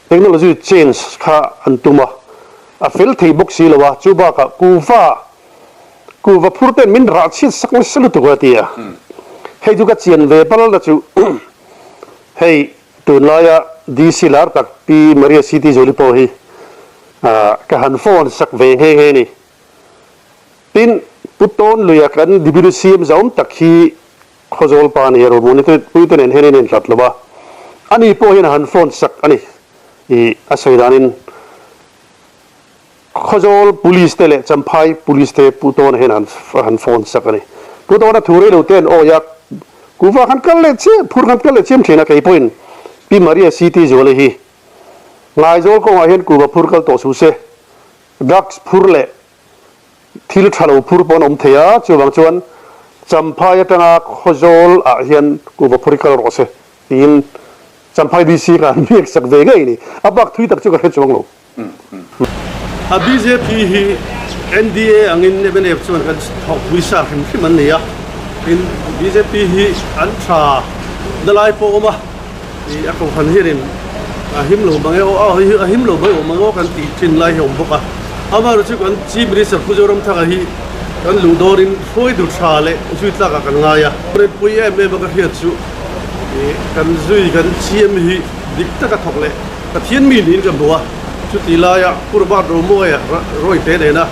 Technology change kha an tum a, a fel thei bawk si lo a, chu bakah kuhva, kuhva phur ten min rah chhiat sak nasa lutuk a ti a. Hei chu ka chian ve pal na chu hei tunlaia DC lar tak Pi Maria CT Zuali pawh hi ka han phone sak ve nghe nghe a ni. Tin, Pu Tawnluia kan Deputy CM zauhawm tak hi Khawzawl pa nia Romawni puite nen hian in inhlat lo a, ani pawh hian a han phone sak a ni i a sawi danin Khawzawl Police te leh Champhai Police te Pu Tawna hian a han phone sak a ni. Pu Tawna thu rei lo te an awi a, kuhva khan kal leh chiah, phur khan kal leh chiam thin a, kei pawhin Pi Maria CT Zuali hi Ngaizawl kawngah hian kuhva phur kal tawh suh se, drugs phur leh Thil tha lo phur pawh an awm thei a, chuvang chuan Champhai atanga Khawzawl ah hian kuhva phur hi kal rawh se tiin Champhai DC kha an biak sak ve ngei a ni. A bak thui tak chu ka hre chuang lo. A bjp hi NDA angin mnf chuan kan thawkpui sa hrim hrim an nei a, tin bjp hi an tha na lai pawh a awm a. I a kohhran hianin a him lo mang e aw, a him lo mai awm ang aw kan tih thin lai hi a awm bawk a. Amaherawhchu chu kan Chief Minister Pu Zoramthanga hi kan luh dawrin hruaitu tha leh zui tlakah kan ngai a. Rinpui em em a ka hriat chu kan zui kan CM hi dik taka thawk leh Pathian mi niin ka hmu a. Chutih laia Pu Robert Romawia Rawite nena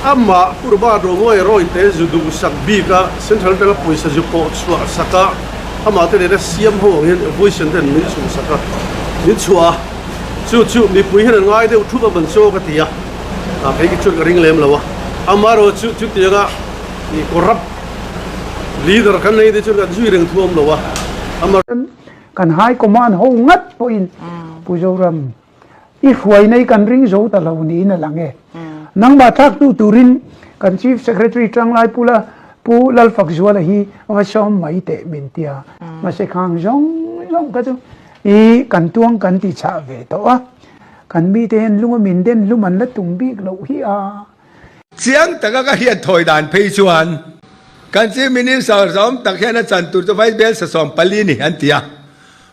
amah Pu Robert Romawia Rawite zu duhsak bika Central atanga pawisa zu pawh chhuah saka Amah te nena siam ho ang hian opposition ten min chhuhsak a, min chhuah a, chu chu mipui hian an ngai deuh thup a man chu ka ti a, ah kei chuan ka ring lem lo a, amaherawh chu chutianga ih corrupt leader kan nei te chuan kan zui reng thu awm lo a, ama. Kan high command ho ngat pawhin Pu Zoram i hruai nei kan ring zo ta lo niin a lang e. Nangmah thlak hnu turin kan Chief Secretary Tanglai Pula Pu Lalfakzuala hi va sawm mai teh min tia. Mahse khang zawng zawng kha chu i kan tuang kan ti chah ve tawh a, kan mite hian lunga min den hlum an la tum bik loh hi a. Chiang taka ka hriat thawi dan phei chuan kan Chief Minister zawm tak hian a chan tur chu Vaibel 74 ni an ti a.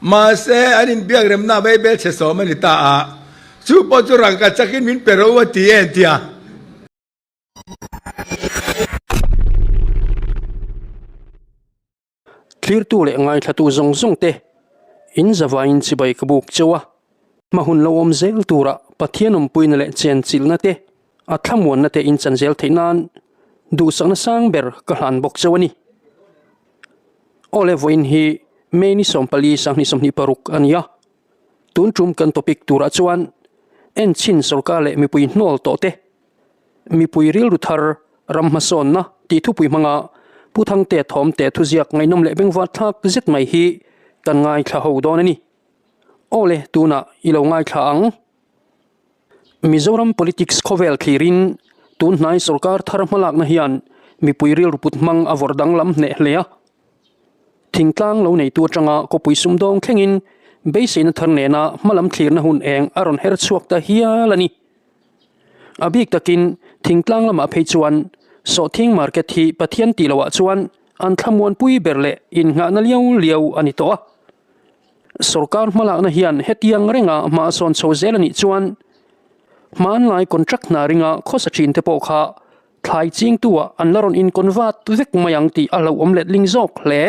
Mahse, an inbiak remna Vaibel chhe sawm a ni ta a, chu pawh chu rangka chakin min pe ro a ti e an ti a. Thlirtu leh ngaithlatu zawng zawng te in zavaiin chibai ka buk cheu a, hma hun lo awm zel tura Pathian awmpuina leh chenchilhna te, a thlamuanna te in chan zel theih nan duhsakna sang ber ka hlan bawk cheu a ni. Aw le vawiin hi May ni 14 2026 a ni a, tun tum kan topic turah chuan enchhin sorkar leh mipui hnawl tawh te, mipui rilru thar ram hmasawnna tih thupui hmanga Pu Thangtea thawmte thuziak ngaihnawm leh bengvar thlak zet mai hi kan ngaithla ho dawn a ni. Aw le tunah i lo ngaithla ang. Mizoram politics khawvel thlirin tun hnai sorkar thar hmalakna hian mipui rilru put hmang a vawrh danglam hneh hle a. Thingtlang lo neitu atanga khawpui sumdawng thlengin beiseina thar nena hmalam thlirna hun eng a rawn her chhuak ta hial a ni. A bik takin thingtlang lamah phei chuan sawhthing market hi Pathian tih loah chuan an thlamuanpui ber leh innghahna liau liau a ni tawh a. Sorkar hmalakna hian hetiang renga hma sawn chho zel a nih chuan hmanlai contract hna ringa khawsa thin te pawh kha thlai chingtu ah an la rawn inconvert vek mai ang tih a hlauhawm letling zawk hle.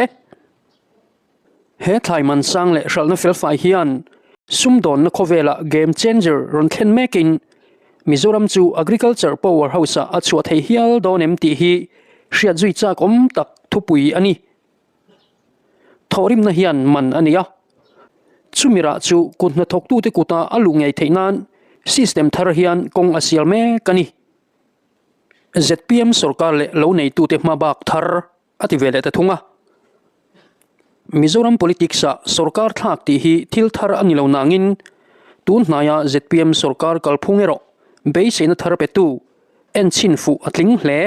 He thlai man sang leh hralhna felfai hian sumdawnna khawvelah game changer rawn thlen mekin Mizoram chu agriculture power house ah a chhuah thei hial dawn em tih hi hriat zui chak awm tak thupui a ni. Thawhrimna hian man a nei a, chumi rah chu kut hnathawktute kuta a luh ngei theih nan system thar hian kawng a sial mek a ni. Zpm sorkar leh lo neitute hma bak thar a ti ve leh ta thung a. Mizoram politics-ah sorkar thlak tih hi thil thar a ni lo nangin tun hnaia zpm sorkar kalphung erawh beiseina thar petu enchhin fuh a tling hle.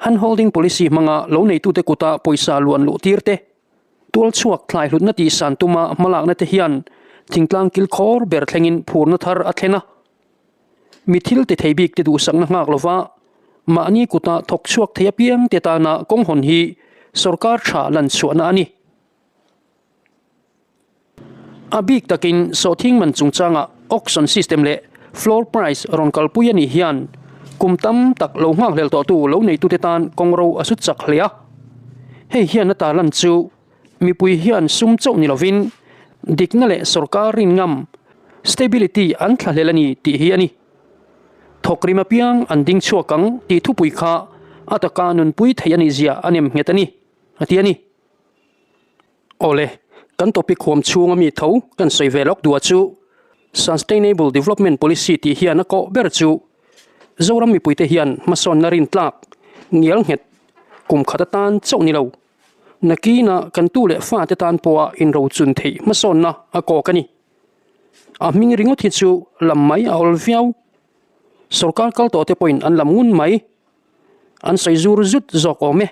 Hand holding policy hmanga lo neitute kuta pawisa luan luh tir te, tual chhuak thlai hlutna tihsan tuma hmalakna te hian thingtlang kilkhawr ber thlengin phurna thar a thlen a. Mi thil ti thei bik te duhsakna nghak lova mahni kuta thawk chhuak thei apiang te tana kawng hawn hi sorkar tha lan chhuahna a ni. A bik takin sawhthing man chungchanga auction system leh floor price rawn kalpui a nih hian kum tam tak lo nghakhlel tawhtu lo neitute tan kawngro a su chak hle a. Hei hian a tarlan chu mipui hian sum chauh ni lovin dikna leh sorkar rin ngam, stability, an thlahlel a ni tih hi a ni. Thawk rim apiang an ding chhuak ang tih thupui kha a taka nunpui theih a nih zia a nem nghet a ni, a ti a ni. Awle, kan topic huam chhunga mi tho kan sawi ve lawk duah chu Sustainable Development Policy tih hian a kawh ber chu Zoram mipuite hian hmasawnna rintlak ngial nghet kum khat atan chauh ni lo. Nakina kan tu leh fate tan pawha inrochun theih hmasawnna a kawk a ni. A hming ringawt hi chu lam mai a awl viau. Sorkar kal tawh te pawhin an lam ngun mai. An sawi zur zut zawk awm e.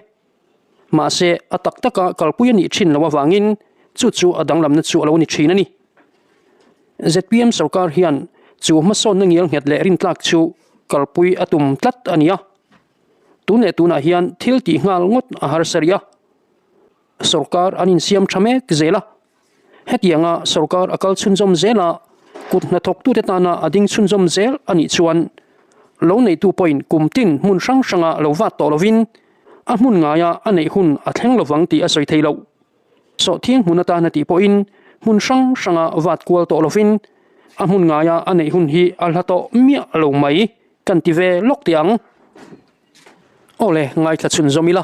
Mahse, a tak taka kalpui a nih thin loh avangin chu chu a danglamna chu a lo ni thin a ni. Zpm sorkar hian chu hmasawnna ngial nghet leh rintlak chu kalpui a tum tlat a ni a. Tun leh tunah hian thil tih nghal ngawt a harsa rih a. Sorkar an insiam tha mek zel a. Hetianga sorkar a kal chhunzawm zel a, kut hnathawktute tana a ding chhunzawm zel a nih chuan lo neitu pawhin kum tin hmun hrang hranga lo vat tawh lovin a hmun ngaia a neih hun a thleng lovang tih a sawi thei loh. Sawhthiang hmun atana tih pawhin hmun hrang hranga vat kual tawh lovin a hmun ngaia a neih hun hi a hla tawh miah lo mai kan ti ve lawk teh ang. Awle, ngaithla chhunzawm ila.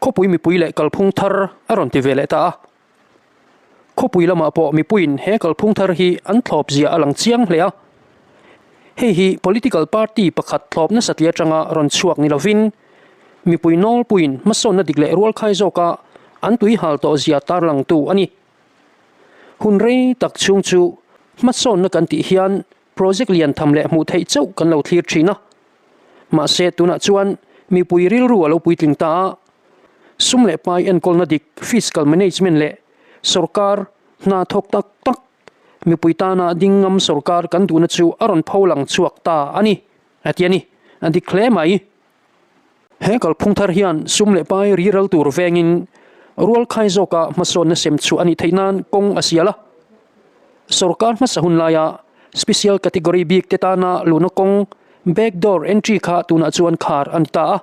Khawpui mipui leh kalphung thar a rawn ti ve leh ta a. Khawpui lamah pawh mipuiin he kalphung thar hi an thlawp zia a lang chiang hle a. Hei hi political party pakhat thlawp nasa tih atanga rawn chhuak ni lovin mipui nawlpuiin hmasawnna dik leh rualkhai zawka an tui hal tawh zia tarlangtu a ni. Hun rei tak chhung chu hmasawnna kan tih hian project lian tham leh hmuh theih chauh kan lo thlir thin a. Mahse, tunah chuan mipui rilru a lo puitling ta a, sum leh pai enkawlna dik, fiscal management, leh sorkar hna thawk tak tak mipui tana ding ngam sorkar kan duhna chu a rawn pho lang chhuak ta a ni, a ti a ni. A dik hle mai. He kalphung thar hian sum leh pai riral tur vengin rualkhai zawka hmasawnna sem chhuah a nih theih nan kawng a sial a. Sorkar hmasa hun laia Special Category bik te tana luhna kawng back door entry kha tunah chuan khar a ni ta a.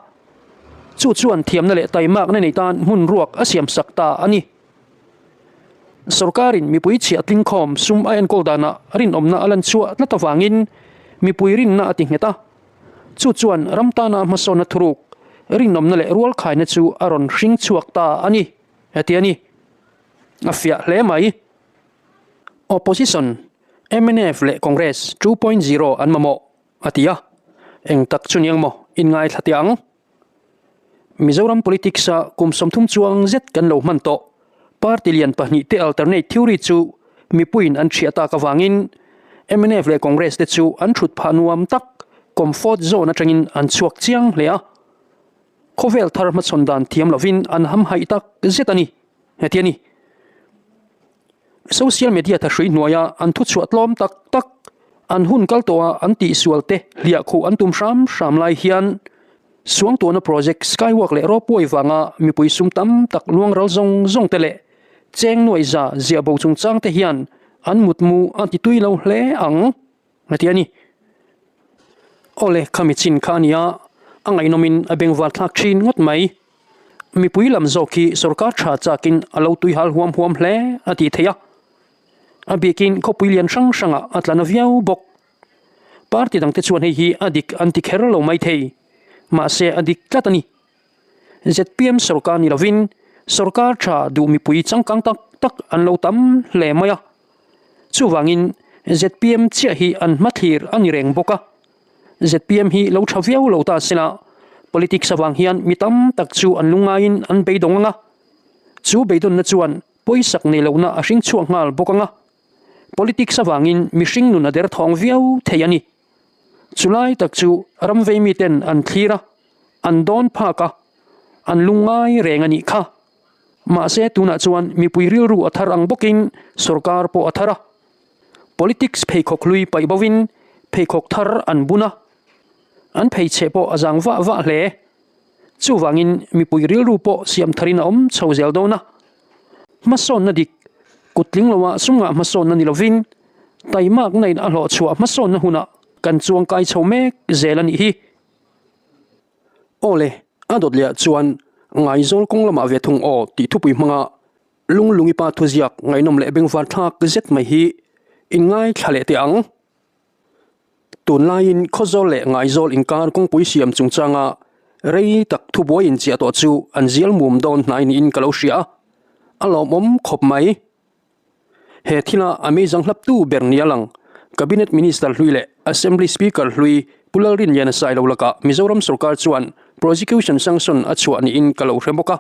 Chu chuan thiamna leh taimakna nei tan hmun ruak a siam sak ta a ni. Sorkarin mipui chhiah tlingkhawm sum a enkawl danah rinawmna a lan chhuah tlat avangin mipui rinna a ti nghet a. Chu chuan ram tana hmasawnna thuruk, rinawmna leh rualkhaina chu a rawn hring chhuak ta a ni, a ti a ni. A fiah hle mai. Opposition, mnf leh Congress 2.0 an mamawh, a ti a. Eng tak chu niang maw inngaithla teh ang? Mizoram politics-a kum 30 chuang zet kan lo hman tawh. Party lian pahnihte alternate theory chu mipuiin an hriah tak avangin mnf leh Congress te chu an thut phah nuam tak comfort zone atangin an chhuak chiang hle a. Khawvel thar hmachhawn dan thiam lovin an hamhaih tak zet a ni, heti a ni. Social media thahrui hnuaia an thuchhuah tlawm tak tak, an hun kal tawha an tihsual te hliah khuh an tum hram hram lai hian Suangtuahna project Skywalk leh Ropeway vanga mipui sum tam tak luangral zawng zawng te leh cheng nuaih za ziah bo chungchang te hian an mutmu a ti tui lo hle ang a ti a ni. Awle khami chin kha a nia, a ngaihnawmin a bengvar thlak thin ngawt mai. Mipui lam zawk hi sorkar tha chakin a lo tui hal huam huam hle a tih theih a, a bikin khawpui lian hrang hrangah a tla na viau bawk. Party dangte chuan hei hi a dik an ti kher lo mai thei, mahse a dik tlat a ni. Zpm sorkar ni lovin sorkar tha duh mipui changkang tak tak an lo tam hle mai a, chuvangin zpm chiah hi an hmathlir a ni reng bawk a. Zpm hi lo tha viau lo ta sela politics avang hian mi tam tak chu an lungngaiin an beidawng ang a, chu beidawnna chuan pawisak nei lohna a hring chhuak nghal bawk ang a. Politics avangin mihring nun a derthawng viau thei a ni. Chulai tak chu ram vei miten an thlir a, an dawn phak a, an lungngai reng a nih kha. Mahse tunah chuan mipui rilru a thar ang bawkin sorkar pawh a thar a. Politics pheikhawk hlui paih bovin pheikhawk thar an bun a, an pheichheh pawh a zang vah vah hle. Chuvangin mipui rilru pawh siam tharin a awm chho zel dawn a. Hmasawnna dik. Kut tling loah sum ngah hmasawnna ni lovin taimakna in a hlawh chhuah hmasawnna hunah kan chuang kai chho mek zel a nih hi. Aw le, a dawt leh ah chuan Ngaizawl kawng lamah ve thung aw tih thupui hmanga Lunglungi pa thuziak ngaihnawm leh bengvar thlak zet mai hi in ngaithla leh teh ang. Tunlaiin Khawzawl leh Ngaizawl inkar kawngpui siam chungchanga rei tak thubuai inchiah tawh chu an zial mum dawn hnai niin ka lo hria a, a lawmawm khawp mai. He thila a meizang hlaptu ber nia lang Cabinet Minister hlui leh Assembly Speaker hlui Pu Lalrinliana Sailo lakah Mizoram sorkar chuan Prosecution Sanction a chhuah niin ka lo hre bawk a.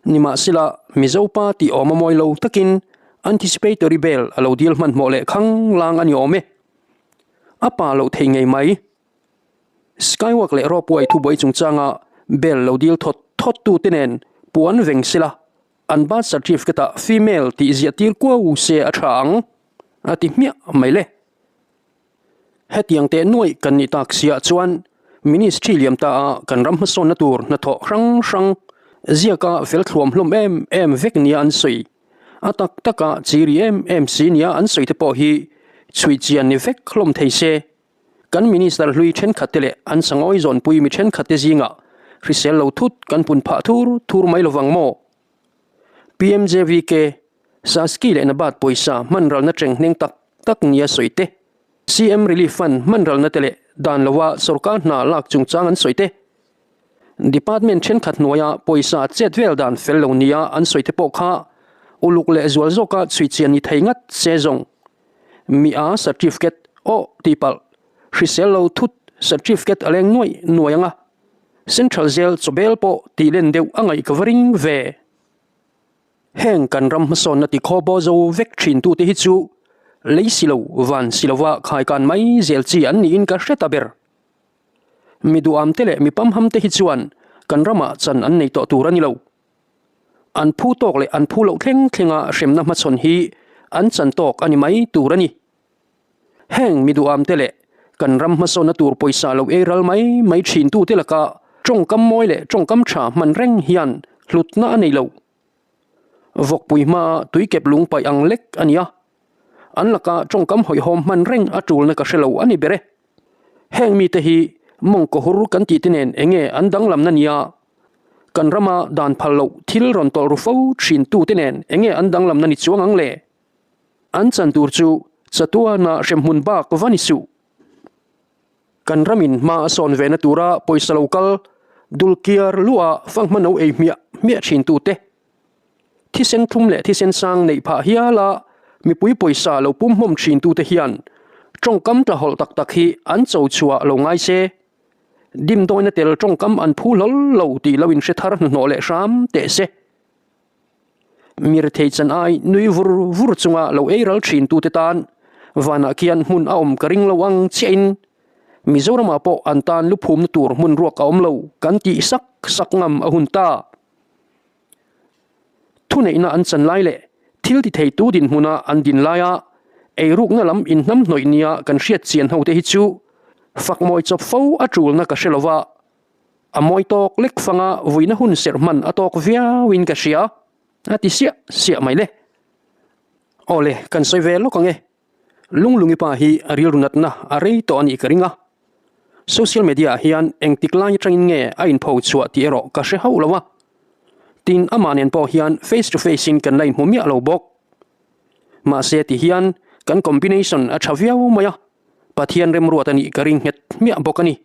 Nimahsela, Mizo pa tih awm a mawi lo takin anticipatory bail a lo dil hmanhmawh leh khang lang a ni awm e. A pa loh thei ngei mai. Skywalk leh ropeway thubuai chungchanga bail lo dil thawt thawt tu te nen puan veng sela, an birth certificate ah female tih ziah tir kuau se a tha ang, a ti hmiah mai le. Hetiang teh nuaih kan nih tak siah chuan Ministry liam ta a kan ram hmasawnna tur hnathawh hrang hrang ziaka fel thluam hlawm em em vek nia an sawi. A tak taka chiri em em si nia an sawi te pawh hi chhui chian ni vek hlawm thei se. Kan Minister hlui thenkhat te leh an sangawi zawnpui mi thenkhat te zingah hrisel lo thut kan pun phah thur thur mai lovang maw? PMJVK, Saski leh Nabat pawisa hman ralna tenghneng tak tak nia sawi te, CM Relief Fund hman ralna te leh dan lova sorkar hna lak chungchang an sawi te, Department thenkhat hnuaia pawisa chet vel dan fel lo nia an sawi te pawh kha uluk leh zual zawka chhui chian ni thei ngat se zawng. Mi a certificate aw tihpalh hrisel lo thut certificate a leng nuaih nuaih ang a. Central Jail chawbel pawh tih len deuh a ngaih ka va ring ve. Heng kan ram hmasawnna ti khaw baw zo vek thin tute hi chu lei si lo van si lova khaikan mai zel chi an niin ka hre ta ber. Mi duham te leh mi pamham te hi chuan kan ramah chan an nei tawh tur a ni lo. An phu tawk leh an phu loh thleng thlenga hremna hmachhawn hi an chan tawk a ni mai tur a ni. Heng mi duham te leh kan ram hmasawnna tur pawisa lo ei ral mai mai thin tute laka tawngkam mawi leh tawngkam tha hman reng hian hlutna a nei lo. Vawkpui hmaa tuikep lung paih ang lek a ni a, an laka tawngkam hawihhawm hman reng a tulna ka hre lo a ni ber e. Heng mite hi mawngkaw hur kan tih te nen enge an danglamna nia? Kan rama dan phal loh thil rawn tawlh ru fo thin tute nen enge an danglamna ni chuang ang le? An chan tur chu chatuana hremhmun bak va ni suh. Kan ramin hma a sawn ve na tura pawisa lo kal dulkiar luah fanghma no ei hmiah hmiah thin tute, thisen thlum leh thisen sang neih phah hiala mipui pawisa lo pum hmawm thin tute hian tawngkam tla hawlh tak tak hi an cho chhuah lo ngai se. Dimdawina tel tawngkam an phu hlawl lo tih lo inhre thar hnuhnawh leh hram teh se. Mirthei chan ai nui vur vur chunga lo ei ral thin tute tan vanah khian hmun a awm ka ring lo ang chiahin Mizoramah pawh an tan luphumna tur hmun ruak a awm lo kan tih sak sak ngam a hun ta. Thuneihna an chan lai leh thil ti theitu dinhmuna an din laia eirukna lam inhnamhnawih nia kan hriat chian hote hi chu fakmawi chawp fo a tulna ka hre lova. A mawi tawk lek fanga vuina hun serh hman a tawk viauin ka hria, a ti siah siah mai le. Aw le, kan sawi ve lawk ang e. Lunglungi pa hi a rilru natna a rei tawh a nih ka ring a. Social media ah hian engtik lai atangin nge a inpho chhuah tih erawh ka hre hauh lo a. Tin, amah nen pawh hian face to face in kan la inhmu miah lo bawk. Mahse ti hian kan combination a tha viau mai a, Pathian remruat a nih ka ring nghet hmiah bawk a ni.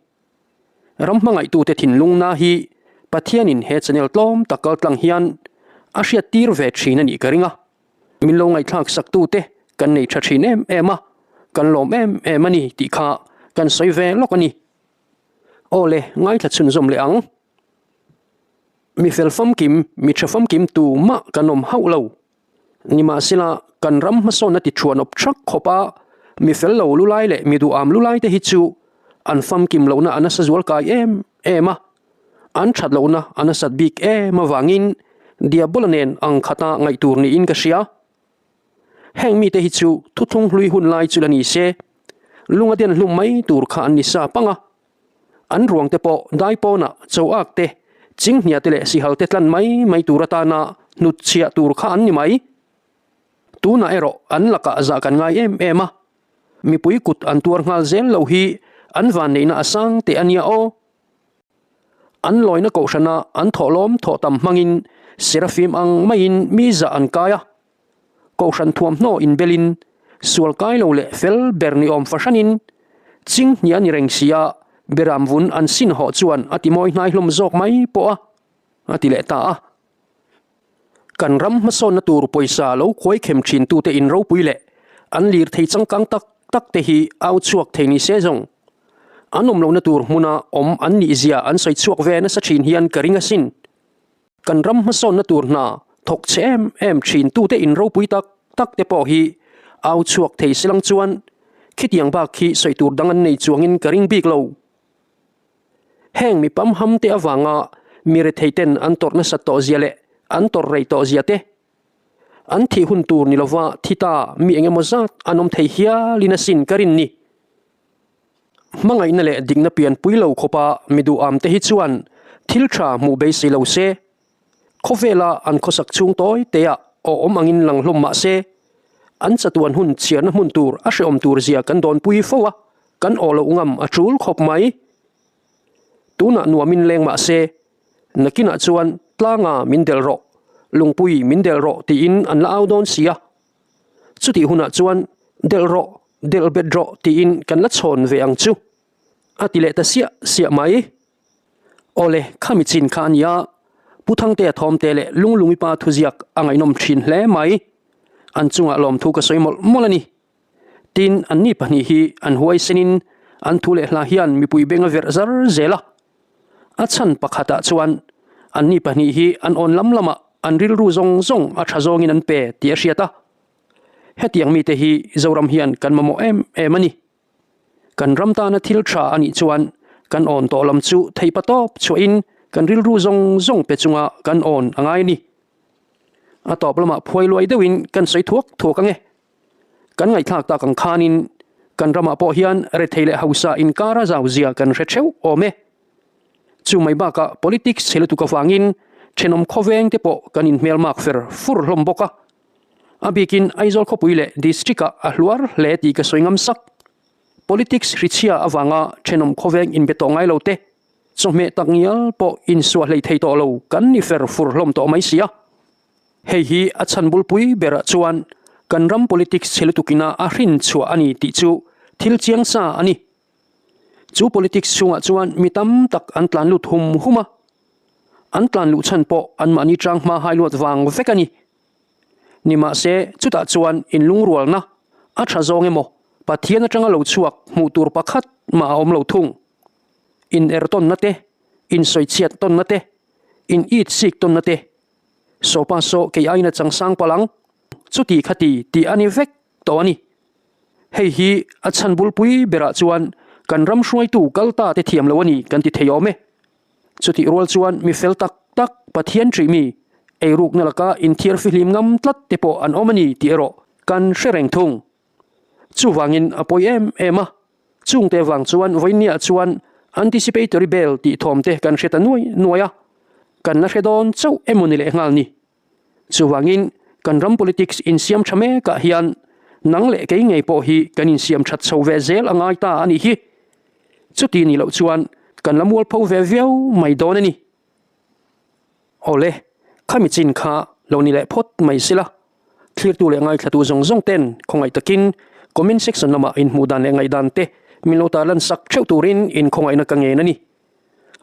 Ram hmangaihtute thinlungna hi Pathianin he channel tlawm tak kaltlang hian a hriattir ve thin a nih ka ring a. Min lo ngaihthlak saktute kan nei tha thin em em a, kan lawm em em a ni tih kha kan sawi ve lawk a ni. Aw le, ngaithla chhunzawm leh ang. Mi fel famkim, mi tha famkim tu mah kan awm hauh lo. Nimahsela, kan ram hmasawnna ti thuan awp thak khawp a, mi fel lo lu lai leh mi duham lu lai te hi chu an famkim lohna a nasa zual kai em em a, an that lohna a nasat bik em avangin Diabola nen ang khata ngaih tur niin ka hria. Heng mite hi chu thuthlung hlui hun lai chu la ni se, lunga den hlum mai tur kha an ni sa pang a. An ruang te pawh dai pawnah choak te, chinghnia te leh sihal te tlan mai mai tur atana hnutchhiah tur kha an ni mai. Tunah erawh an lakah zah kan ngai em em a, mipui kut an tuar nghal zel lo hi an vanneihna a sang teh a nia aw. An lawina kohhrana an thawhlawm thawh tam hmangin Serafim ang maiin mi zah an kai a, kohhran thuamhnaw inbelin sual kai lo leh fel ber ni awm fahranin ching hnih a ni reng si a, beram vun an sin hawh chuan a ti mawi hnai hlawm zawk mai pawh a, a ti leh ta a. Kan ram hmasawnna tur pawisa lo khuai khem thintute in ropui leh an lirthei changkang tak tak te hi au chhuak thei ni se zawng. An awm lohna tur hmuna awm an nih zia an sawi chhuak ve nasa thin hian ka ring asin. Kan ram hmasawnna tur hna thawk chhe em em thin tute in ropui tak tak te pawh hi au chhuak thei silang chuan khitiang bak khi sawi tur dang an nei chuangin ka ring bik lo. Heng mi pamham te avanga mi rethei ten an tawrh nasat tawh zia leh an tawrh rei tawh zia te, an thih hun tur ni lova thi ta mi eng emaw zat an awm thei hialin asin ka rin ni. Hmangaihna leh dikna pianpui lo khawpa mi duham te hi chuan thil tha hmuh beisei lo se, khawvela an khawsak chhung tawi teah aw awm angin lang hlawm mah se, an chatuan hun chhiarna hmun tur a hrehawm tur zia kan dawnpui fo a, kan aw loh ngam a tul khawp mai. Tunah nuamin leng mah se, nakinah chuan tlanga min delh rawh, lungpui min delh rawh tiin an la au dawn si a. Chutih hunah chuan delh rawh, delh bet rawh tiin kan la chhawn ve ang chu, a ti leh ta siah siah mai. Awle, khami chin kha a nia, Pu Thangtea thawmte leh Lunglungi pa thuziak a ngaihnawm thin hle mai. An chungah lawmthu ka sawi mawlh mawlh a ni. Tin, anni pahnih hi an huaisenin an thu leh hla hian mipui beng a verh zar zel a. A chhan pakhatah chuan anni pahnih hi an awn lam lamah an rilru zawng zawng a tha zawngin an pe tih a hriat a. Hetiang mite hi Zoram hian kan mamawh em em a ni. Kan ram tana thil tha a nih chuan kan awn tawh lam chu theipa tawp chhuahin kan rilru zawng zawng pe chunga kan awn a ngai a ni. A tawp lamah phuai luai deuhin kan sawi thuak thuak ang e. Kan ngaihthlak tak ang khanin kan ramah pawh hian rethei leh hausa inkara zau zia kan hre theuh awm e. Chu mai bakah politics chhe lutuk avangin thenawm khawveng te pawh kan inhmelmak fer fur hlawm bawk a. A bikin Aizawl khawpui leh district ah a hluar hle tih ka sawi ngam sak. Politics hrichhia avanga thenawm khawveng inbe tawh ngai lo te, chawhmeh tak ngial pawh insuah hlei thei tawh lo kan ni fer fur hlawm tawh mai si a. Hei hi a chhan bulpui berah chuan kan ram politics chhe lutukina a hrin chhuah a ni tih chu thil chiang sa a ni. Chu politics chhungah chuan mi tam tak an tlan lut hum hum a, an tlan luh chhan pawh anmahni tang hma hai luat vang vek a ni. Nimahse, chutah chuan inlungrualna a tha zawng emaw Pathian atanga lo chhuak hmuh tur pakhat mah a awm lo thung. In er tawnna te, insawichhiat tawnna te, in it sik tawnna te, Sawpa saw kei aiin a chang sang palh ang, chuti kha ti tih a ni vek tawh a ni. Hei hi a chhan bulpui berah chuan kan ram hruaitu kal ta te thiam lo a ni kan ti thei awm e. Chutih rual chuan mi fel tak tak Pathian ṭih mi, eirukna laka inthiar fihlim ngam tlat te pawh an awm a ni tih erawh kan hre reng thung. Chuvangin a pawi em em a, chungte vang chuan vawinia chuan anticipatory bail tih thawm te kan hre ta nuai nuai a, kan la hre dawn chauh emaw ni leh nghal ni. Chuvangin kan ram politics insiam tha mekah hian nang leh kei ngei pawh hi kan insiam that chho ve zel a ngai ta a nih hi. Chuti ni loh chuan kan la mualpho ve viau mai dawn a ni. Awle, khami chin kha lo ni leh phawt mai sila. Thlirtu leh ngaithlatu zawng zawng ten khawngaih takin comment section lamah inhmuh dan leh ngaihdan te min lo tarlan sak theuh turin inkhawngaihna ka ngen a ni.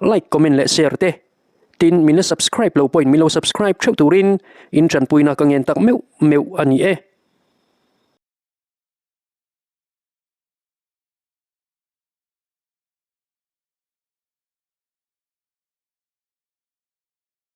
Like, comment leh share te tin min la subscribe lo pawhin min lo subscribe theuh turin in tanpuina ka ngen tak meuh meuh a ni e.